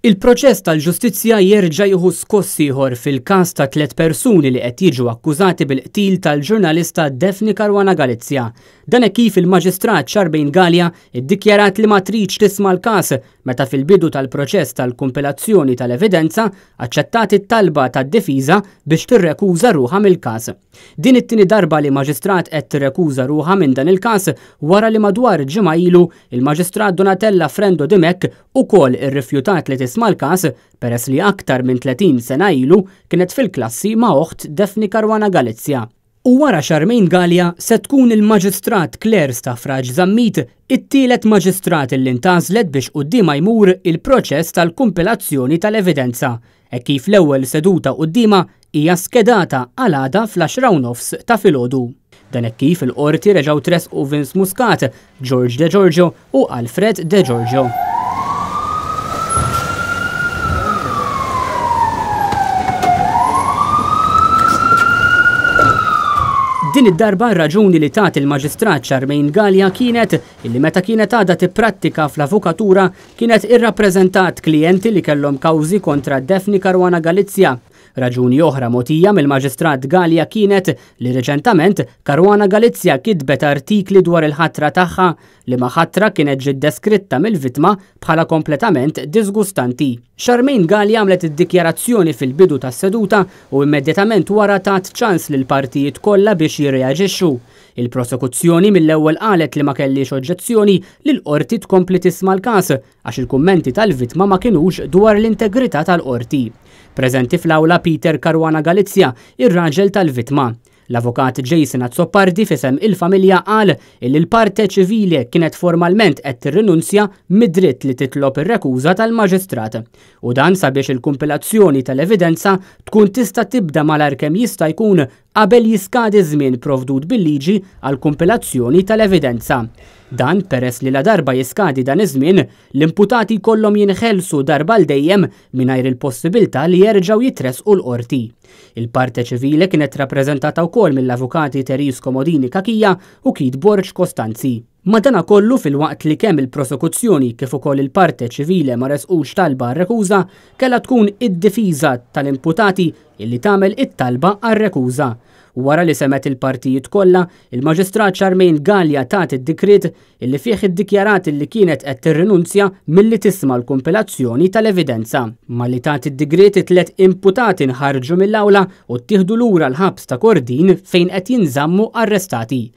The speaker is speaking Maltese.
Il-proċess tal-ġustizzja jerġa' jieħu skoss ieħor fil-każ ta' tliet persuni li qed jiġu akkużati bil-qtil tal-ġurnalista Daphne Caruana Galizia. Dan hekk kif il-Maġistrat Charmaine Galea iddikjarat li ma tridx tisma' l-każ meta fil-bidu tal-proċess tal-kumpilazzjoni tal-evidenza aċċettat it-talba tad-difiża biex tirrekuża ruħha mill-każ. Din it-tieni darba li Maġistrat qed tirrekuża ruħha minn dan il-każ wara li madwar ġimgħa ilu il-Maġistrat Donatella Frendo Dimech ukoll irrifjutat li tisma' l-każ peress li aktar minn 30 sena ilu kienet fil-klassi ma' oħt Daphne Caruana Galizia. U wara Charmaine Galea se tkun il-Maġistrat Claire Stafrace Zammit it-tielet maġistrat li ntgħażlet biex quddiemha jmur il-proċess tal-kumpilazzjoni tal-evidenza, hekk kif l-ewwel seduta quddiemha hija skedata għal għada fl-10:30 ta' filgħodu. Dan hekk kif il-Qorti reġgħu tressqu Vince Muscat, George De Giorgio u Alfred De Giorgio. Din id-darba r-raġuni li tat il-Maġistrat Charmaine Galea kienet illi meta kienet għadha tipprattika fl-avukatura kienet irrappreżentat klijenti li kellhom kawżi kontra Daphne Caruana Galizia. Raġuni oħra mogħtija mill-Maġistrat Galea kienet li reċentament Caruana Galizia kitbet artikli dwar il-ħatra tagħha, liema ħatra kienet ġiet deskritta mill-vittma bħala kompletament diżgustanti. Charmaine Galea għamlet id-dikjarazzjoni fil-bidu tas-seduta u immedjatament wara tat ċans lill-partijiet kollha biex jirreaġixxu. Il-prosekuzzjoni mill-ewwel qalet li ma kellhiex oġġezzjoni li l-Qorti tkompli tisma' l-każ għax il-kummenti tal-vittma ma kinux dwar l-integrità tal-Qorti. Preżenti fl-awla Peter Caruana Galizia, ir-raġel tal-vittma. L-Avukat Jason Azzopardi f'isem il-familja qal illi l-parte civile kienet formalment qed tirrinunzja mid-dritt li titlob ir-rekuża tal-Maġistrat. U dan sabiex il-kumpilazzjoni tal-evidenza tkun tista' tibda malajr kemm jista' jkun qabel jiskadi ż-żmien provdut bil-liġi għall-kumpilazzjoni tal-evidenza. Dan peress li ladarba jiskadi dan iż-żmien, l-imputati jkollhom jinħelsu darba għal dejjem mingħajr il-possibilità li jerġgħu jitressqu l-qorti. Il-parte civile kienet rappreżentata wkoll mill-avukati Therese Comodini Cachia u Keith Borg Costanzi. Madanakollu, filwaqt li kemm il-prosekuzzjoni kif ukoll il-parte civile ma ressqux talba għar-rekuża, kellha tkun id-difiża tal-imputati illi tagħmel it-talba għar-rekuża. Wara li semgħet il-partijiet kollha, il-Maġistrat Charmaine Galea tat id-dikriet illi fih iddikjarat illi kienet qed tirrinunzja milli tisma' l-kumpilazzjoni tal-evidenza. Malli tat id-digriet it-tliet imputati nħarġu mill-awla u ttieħdu lura l-ħabs ta' Kordin fejn qed jinżammu arrestati.